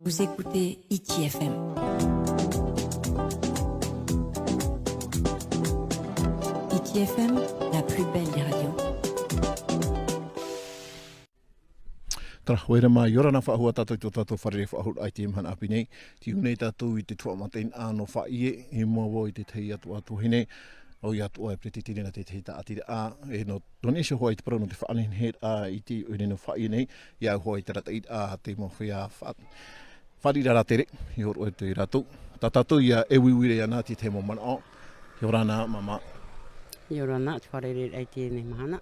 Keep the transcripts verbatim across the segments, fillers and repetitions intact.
Vous écoutez Hiti F M. Hiti F M, la plus belle des radios. Tara, ʻoia rā mā, ʻia ora na faʻahou ā tātou i tō tātou fārerei-faʻahou-raʻa i teie mahana ʻāpī nei. Tei ʻō nei tātou i te tuhaʻa mataʻeinaʻa nō Faʻaʻie, i mua vau i te tahi atu, atu vahine, ʻo ia atoʻa e peretiteni nā te tahi tāʻatiraʻa, e nō tōna iho hoʻi te parau nō te faʻaneheneheraʻa i te ʻoire nō Faʻaʻie nei, ʻia au hoʻi te arataʻiraʻa a te mau feiā fa-, fāriʻiraʻa rātere, i hōroʻa atu ia rātou. Tā tātou ïa e uiui ra iāna i te tahi mau manaʻo. ʻIa ora na, māmā. ʻIa ora na, te fārereiraʻa i teie mahana.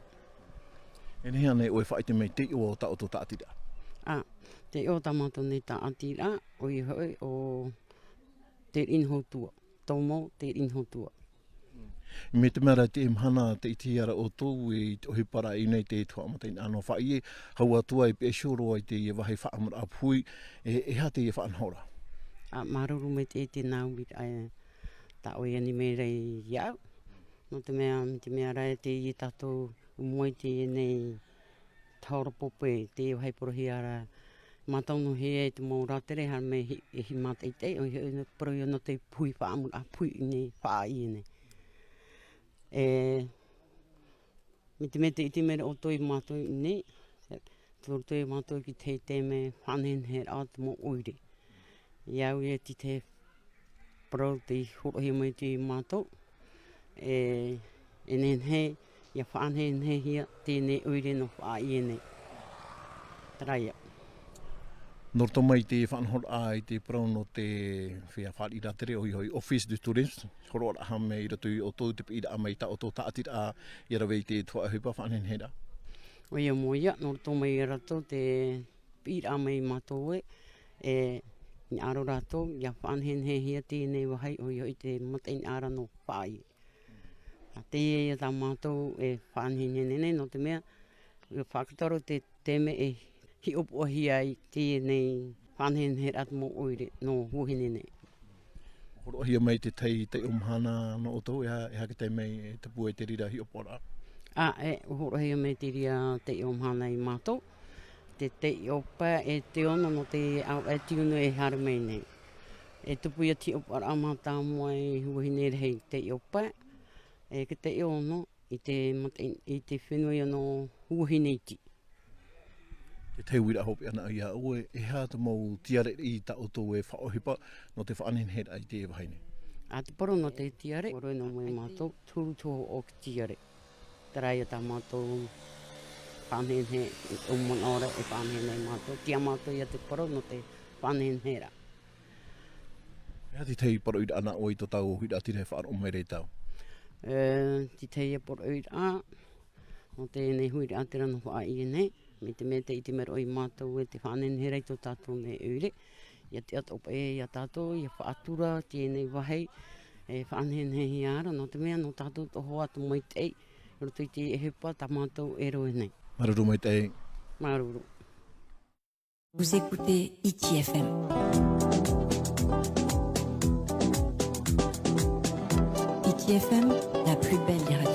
E nehenehe ānei ʻoe e faʻaʻite mai te iʻoa o tā ʻoutou tāʻatiraʻa? Ā, te iʻoa o tā mātou nei tāʻatiraʻa, ʻoia hoʻi ʻo Te Riʻi Nohotua, Tomo Te Riʻi Nohotua. Mai te mea ra i teie mahana tē ʻitehia ra ʻoutou i te ʻohiparaʻa i ʻō nei i te tuhaʻa mataʻeinaʻa nō Faʻaʻie, hau atu ā i Peʻe Sioro i teie vāhi faʻaʻamuraʻa puhi, e, e aha teie faʻanahoraʻa? Ā, māuruuru maitaʻi i te nā uiraʻa, e, tā ʻoe e ani mai ra iāʻu. Nō te mea, mai te mea ra e teie tātou i mua i teie nei tahora pōpē, te vāhi parauhia ra, mātauhia e te mau rātere, haere mai e hi-, e hīmene tātaʻitaʻi, ʻoia hoʻi nō te parauhia nō te puhi faʻaʻamuraʻa puhi i ʻō nei i Faʻaʻie nei. E, mai te mea tē ʻite mai ra ʻoutou ia mātou i ʻō nei, tē ʻite ra mātou i te taime faʻaneheneheraʻa o te mau ʻoire. ʻIa au ïa i te parau tei hōroʻahia mai ia mātou, e, e nehenehe ʻia faʻanehenehehia teie ʻoire nō Faʻaʻie nei. Terā ïa. Nō roto mai i te faʻanahoraʻa i te parau nō te feiā fāriʻi rātere, ʻoia hoʻi Office du Tourisme, hōroʻaraʻa mai i roto ia ʻoutou te piʻiraʻa mai tā ʻoutou tāʻatiraʻa ʻia rave i te tuhaʻa ʻohipa faʻaneheneheraʻa? ʻOia mau ïa, nō roto mai ia rātou te piʻiraʻa mai ia mātou ē, e, hinaʻaro rātou ʻia faʻanehenehehia teie nei vāhi, ʻoia hoʻi te mataʻeinaʻa ra nō Faʻaʻie. Ā, teie ïa tā mātou e faʻanehenehe nei, nō te mea, ʻia faʻaroʻo te taime e hiʻopoʻahia ai teie nei faʻaneheneheraʻa o te mau ʻoire nō Huahine nei. Hōroʻahia mai te tahi taiʻo mahana nō ʻoutou, e aha, e aha te taime e tupu ai te reira hiʻopoʻaraʻa? Ā, e, hōroʻahia mai te reira taiʻo mahana ia mātou. Te taiʻo pae e te ono nō te ʻāvaʻe tiunu e haere mai nei. E tupu ïa te hiʻopoʻaraʻa mātāmua i Huahine rahi taiʻo pae, e, te taiʻo ono i te mata-, i te fenua ïa nō Huahine iti. Te tahi uiraʻa hopeʻa anaʻe iā ʻoe, e aha te mau tiare i tā ʻoutou e faʻaʻohipa nō te faʻaneheneheraʻa i te vāhi nei? Ā, te parau nō te tiare, ʻorometua nō mai mātou, te huru te hōhoʻa o te tiare. Terā ïa tā mātou faʻanehenehe, i te mau manaʻo ra e faʻanehenehe ai mātou, tei iā mātou ïa te parau nō te faʻaneheneheraʻa. E aha te tahi parauʻiraʻa nā ʻoe i tō tāua huiraʻatira e faʻaroʻo mai ra iā tāua? E, te tahi parauʻiraʻa, nō teie nei huiraʻatira nō Faʻaʻie nei, mai te mea tē ʻite mai ra ʻoe iā mātou e te faʻaneheneheraʻa i tō tātou nei ʻoire, ʻia tiʻa atoʻa paʻi iā tātou, ʻia faʻatura teie nei vāhi, e faʻanehenehehia ra, nō te mea nō tātou atoʻa hoʻi te maitaʻi, i roto i te ʻohipa tā mātou e rave nei. Māuruuru maitaʻi. Māuruuru. Vous écoutez Hiti F M. Hiti F M, la plus belle des radios.